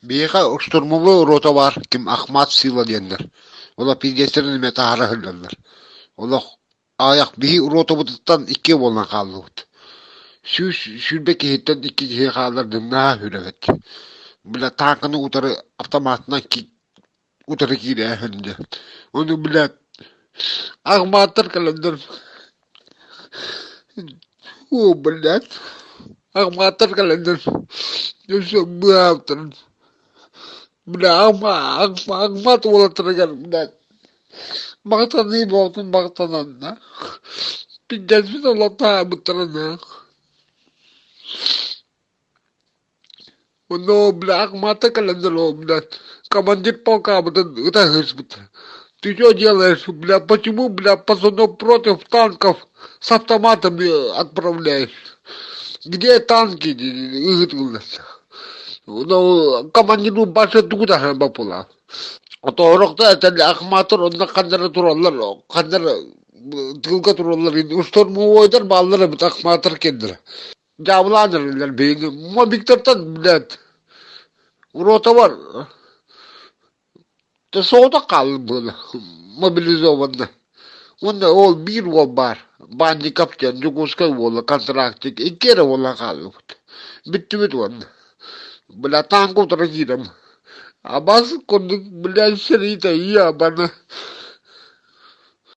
Биһиэхэ штурмовой рота баар, ким Ахмат сила диэннэр. Олох пиздецтэрин эмиэ таһара сылдьаллар. Олох аҕыйах биһи ротабытыттан иккиэ буолан хааллыбыт. 120 киһиттэн икки киһи хааллар наһаа үрэбит. Бля тааҥканы утары автоматынан утары киирээһин дьэ. Ону блядь Ахматтар кэлэннэр о блядь Ахматтар кэлэннэр өссө быһаабыттарын бля Ахмат уолаттарыгар блядь махтаныы буолтун махтананна пиздецпит олохтообуттарына Онно бля Ахмата кэлэннэр ол блядь командир полкабытын ытаһыспыт. Ты что делаешь, бля, почему, бля, пацанов против танков с автоматами отправляешь? Где танки? Ыытыллар. Ну, командиру башы тугу таһан баппыла. Оторохто этэн Ахматыр онно ханнара тураллар, ханнара тылга тураллар, штурмовойдар бааллар эбит Ахматыр кендер. Дьаабылаан эрэллэр биһиги Мобиктартан блядь ротабар соҕотох хааллым буолла мобилизованно. Уонна ол биир уол баар Бандиков диэн Дьокуускай уола контрактик икки эрэ уола хааллыбыт. Бүттүбүт уонна. Бля танка утары киирем. Абас курдук блядь сэриитэ ийэ абаны.